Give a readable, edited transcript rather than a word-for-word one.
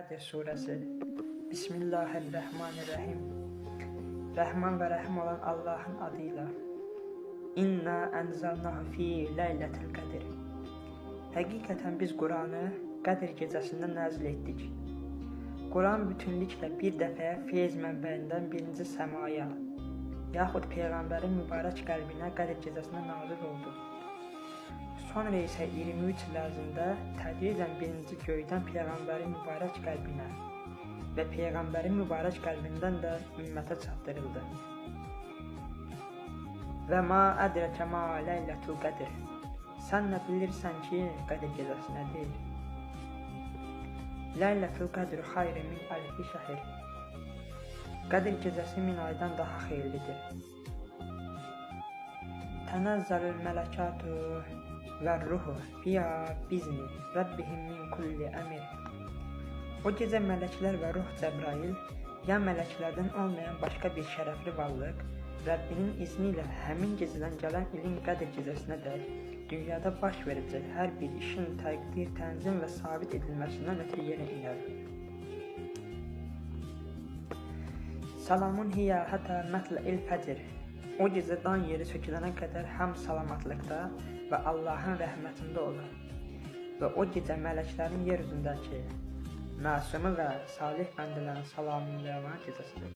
Qədr surəsi. Bismillahirrahmanirrahim. Rəhman və Rəhim olan Allahın adıyla. İnna ənzəlnahu fi leylətil qədr. Həqiqətən biz Quranı Qədr gecəsində nəzil etdik. Quran bütünlüklə bir dəfəyə feyz mənbəyindən birinci səmaya, yaxud Peyğəmbərin mübarək qəlbinə Qədr gecəsində nazil oldu. Sonra isə 23 il ərzində tədricən birinci göydən Peyğəmbərin mübarək qəlbinə və Peyğəmbərin mübarək qəlbindən də ümmətə çatdırıldı. Və ma ədrəkə ma leylətul qədr. Sən nə bilirsən ki, Qədr gecəsi nədir? Leylətul qədr xayrun min əlfi şəhr. Qədr gecəsi 1000 aydan daha xeyirlidir. Tənəzzəlül mələkatu və ruhu fiha bizni Rəbbihim min kulli əmr. O gecə mələklər və ruh Cəbrail, ya mələklərdən olmayan başqa bir şərəfli varlıq, Rəbbinin izni ilə həmin gecədən gələn ilin Qədr gecəsinə dək dünyada baş verəcək hər bir işin təqdir, tənzim və sabit edilməsindən ötürü yerə inər. Salamun hiyə hətta mətlə'il fəcr. O gecə dan yeri sökülənə qədər həm salamatlıqda və Allahın rəhmətində olar. Və o gecə mələklərin yer üzündəki məsumu və salih bəndələrin salamlayan gecəsidir.